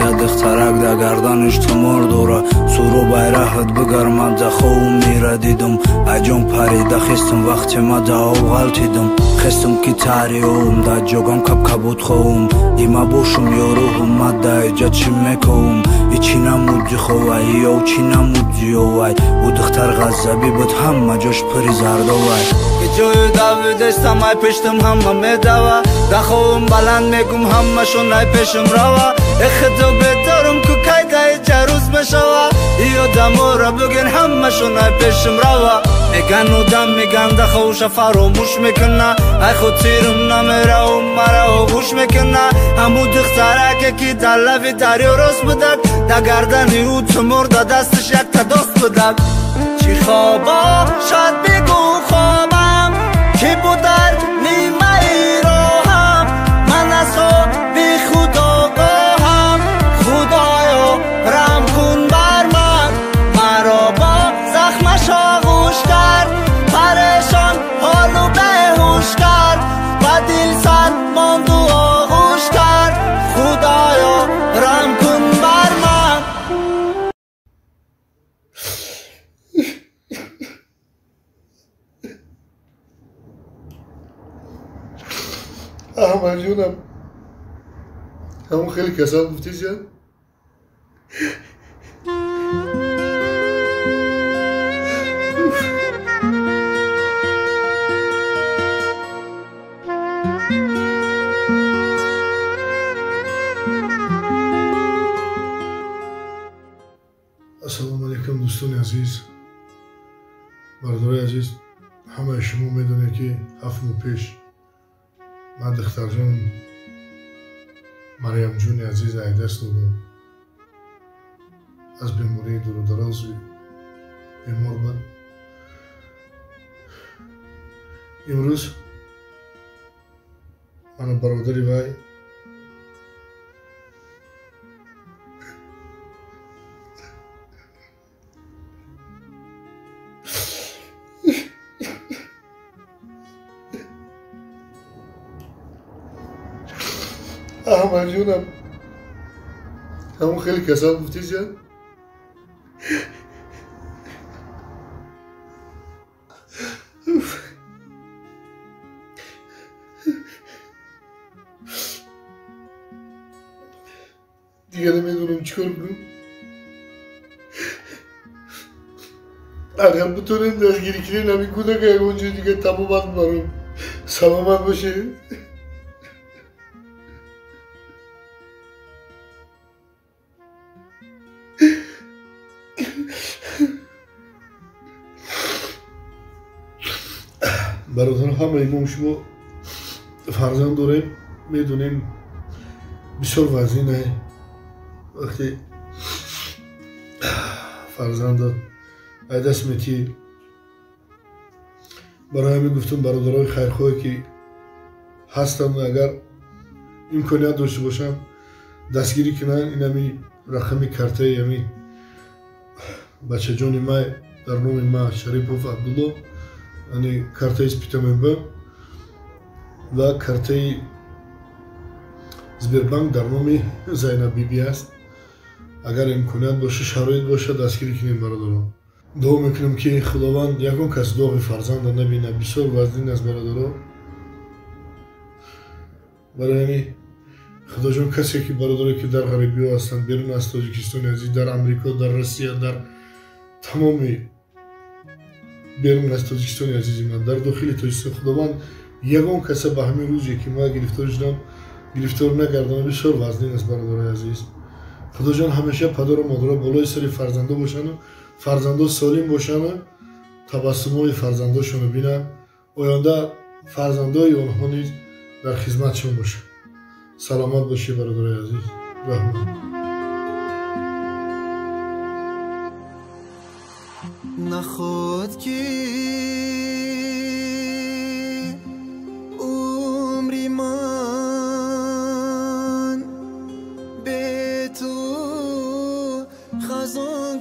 я духтарак да гарданиш тумор дора. Суру байраҳат бигармад да ховум мира дидум. Айҷон парида хестум вақте ма да об ғалтидум. Хестум ки тариовум да ҷогам кабкабуд ховум. Има бошум ё рӯҳум ма да иҷа чӣ мековум. И чӣ намуди ховай, ё чӣ намуди овай. Ӯ духтар ғазабӣ буд ҳама ҷош пури зардовай. Ҷою давидестам ай пештам ҳама медава. Да ховум баланд мегум ҳамашон ай пешум рава. Эхудо бедорум ку кай да иҷа рӯз мешава. Иё дамора буген ҳамашон ай пешум рава. Меган одам меган да ховуша фаромӯш мекуна. Ай хотирум намеравум мара оғӯш мекуна. Ҳаму духтараке ки дар лави дарё рост будак. Да гардани ӯ тумор да дасташ якта дост будак. Чӣ хобо шояд бигӯ хобам ки буд дар нимаи роҳам. Ман аз хоби худ огоҳам. Худоё раҳм кун бар ман. Маро бо захмаш оғӯш кард. Парешон ҳолу беҳуш кард. Ба дил сар монду оғӯш кард. Худоё раҳм кун бар ман. احمد جونم همون خیلی کسان گفتی زیاد. Ассалому алайкум дӯстони азиз, бародарои азиз. Ҳамаи шумо медонед ки 7 моҳ пеш ман духтарҷон Марьямҷони азиз ай даст додам. Аз бемории дурудароз бемор буд. Имрӯз ману бародари вай احمد جونم همون خیلی کسان گفتی زیاد. دیگه نمیدونم چیکار کنم. اگر بتونیم دستگیری کنیم همین کودک اونجا دیگه تمام برام. سلامت باشید. Бародарон, ҳамаи мо шумо фарзанд дорем, медонем бисёр вазин ай вақте фарзандат ай даст метӣ. Барои ҳамин гуфтам бародарои хайрхоҳе ки ҳастанд, агар имконият дошта бошанд дастгирӣ кунанд. Ин ҳами рақами картаи ҳами бачаҷони май дар номи ма Шарипов Абдулло, яъне картаи Спитаменб ва картаи Сбербанк дар номи Зайнаб Биби аст. Агар имконият боша, шароит боша, дастгирӣ кунем бародарон. Дуо мекунем ки Худованд ягон кас доғи фарзанда набинад. Бисёр вазнин аст бародарон. Барои ҳамин Худоҷон касе ки бародаре ки дар ғарибиҳо ҳастанд, берун аз Тоҷикистони азиз, дар Амрико, дар Россия, дар тамоми берун аз Тоҷикистони азизи ман, дар дохили Тоҷикистон, Худованд ягон каса ба ҳамин рӯзе ки ман гирифтор шудам гирифтор нагардонад. Бисёр вазнин аст бародарои азиз. Худоҷон ҳамеша падару модаро болои сари фарзандо бошанду фарзандо солим бошанду табассумҳои фарзандошонро бинанд. Оянда фарзандои онҳо низ дар хизматшон бошанд. Саломат бошед бародарои азиз. Раҳмат. Наход ки умри ман бе ту хазон